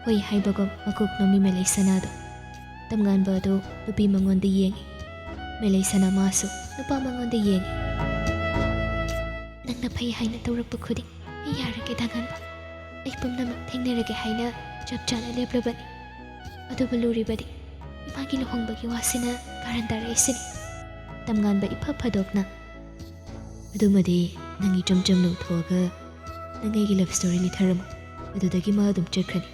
ꯍꯣꯏ ꯍꯥꯏꯕꯒꯨꯝ ꯃꯀꯣꯛ ꯅꯣꯝꯃꯤ ꯃꯦꯂꯩꯁꯅꯥꯗꯣ꯫ ꯇꯝꯉꯥꯟꯕ ꯑꯗꯨ ꯅꯨꯄꯤ ꯃꯉꯣꯟꯗ ꯌꯦꯡꯉꯤ꯫ ꯃꯦꯂꯩꯁꯅꯥ ꯃꯥꯁꯨ ꯅꯨꯄꯥ ꯃꯉꯣꯟꯗ ꯌꯦꯡꯉꯤ꯫ "ꯅꯪꯅ ꯐꯩ ꯍꯥꯏꯅ ꯇꯧꯔꯛꯄ ꯈꯨꯗꯤꯡ ꯑꯩ ꯌꯥꯔꯒꯦ ꯇꯥꯉꯥꯟꯕ꯫ ꯑꯩ ꯄꯨꯝꯅꯃꯛ ꯊꯦꯡꯅꯔꯒꯦ ꯍꯥꯏꯅ ꯆꯞ ꯆꯥꯅ ꯂꯦꯞꯂꯕꯅꯤ꯫ ꯑꯗꯨꯕꯨ ꯂꯨꯔꯤꯕꯗꯤ ꯏꯃꯥꯒꯤ ꯂꯨꯍꯣꯡꯕꯒꯤ ꯋꯥꯁꯤꯅ ꯀꯥꯔꯟ ꯇꯥꯔꯛꯏꯁꯤꯅꯤ꯫" ꯇꯝꯉꯥꯟꯕ ꯏꯐ ꯐꯗꯣꯛꯅ, "ꯑꯗꯨꯃꯗꯤ ꯅꯪ ꯏꯆꯝ ꯆꯝꯅ ꯎꯊꯣꯛꯑꯒ ꯅꯪ ꯑꯩꯒꯤ love story ꯂꯤꯊꯔꯝꯃꯨ꯫ ꯑꯗꯨꯗꯒꯤ ꯃꯥ ꯑꯗꯨꯝ ꯆꯠꯈ꯭ꯔꯅꯤ꯫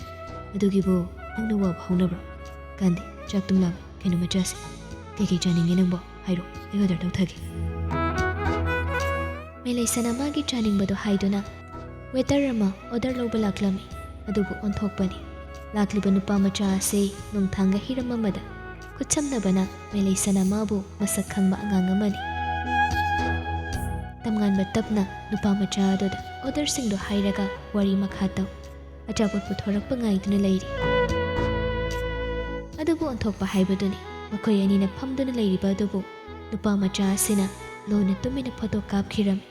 ꯑꯗꯨꯒꯤꯕꯨ ꯅꯪꯅ ꯋꯥꯕ ꯍꯧꯅꯕ꯭ꯔꯣ? ꯀꯥꯟꯗꯦ, ꯆꯥꯛ ꯇꯨꯝ ꯂꯥꯝꯃꯦ, ꯀꯩꯅꯣꯝꯃ ꯆꯥꯁꯦ꯫ ꯀꯩꯀꯩ ꯆꯥꯅꯤꯡꯉꯦ ꯅꯪꯕꯣ? ꯍꯥꯏꯔꯣ, ꯑꯩ order ꯇꯧꯊꯒꯦ꯫" ꯃꯦꯂꯩꯁꯅꯥ ꯃꯥꯒꯤ ꯆꯥꯅꯤꯡꯕꯗꯣ ꯍꯥꯏꯗꯨꯅ waiter ꯑꯃ order ꯂꯧꯕ ꯂꯥꯛꯂꯝꯃꯤ꯫ ꯑꯗꯨꯕꯨ ꯑꯣꯟꯊꯣꯛꯄꯅꯤ꯫ ꯂꯥꯛꯂꯤꯕ ꯅꯨꯄꯥ ꯃꯆꯥ ꯑꯁꯤ ꯅꯣꯡꯊꯥꯡꯒ ꯍꯤꯔꯝ ꯑꯃꯗ ꯈꯨꯠꯁꯝꯅꯕꯅ ꯃꯦꯂꯩꯁꯅꯥ ꯃꯥꯕꯨ ꯃꯁꯛ ꯈꯪꯕ ꯑꯉꯥꯡ ꯑꯃꯅꯤ꯫ ꯇꯝꯉꯥꯟꯕ ꯇꯞꯅ ꯅꯨꯄꯥ ꯃꯆꯥ ꯑꯗꯨꯗ orderꯁꯤꯡꯗꯨ ꯍꯥꯏꯔꯒ ꯋꯥꯔꯤ ꯃꯈꯥ ꯇꯧ꯫ ꯑꯆꯥꯄꯣꯠ ꯄꯨꯊꯣꯔꯛꯄ ꯉꯥꯏꯗꯨꯅ ꯂꯩꯔꯤ꯫ ꯑꯗꯨꯕꯨ ꯑꯣꯟꯊꯣꯛꯄ ꯍꯥꯏꯕꯗꯨꯅꯤ꯫ ꯃꯈꯣꯏ ꯑꯅꯤꯅ ꯐꯝꯗꯨꯅ ꯂꯩꯔꯤꯕ ꯑꯗꯨꯕꯨ ꯅꯨꯄꯥ ꯃꯆꯥ ꯑꯁꯤꯅ ꯂꯣꯟꯅ ꯇꯨꯃꯤꯟꯅ photo ꯀꯥꯞꯈꯤꯔꯝꯃꯤ꯫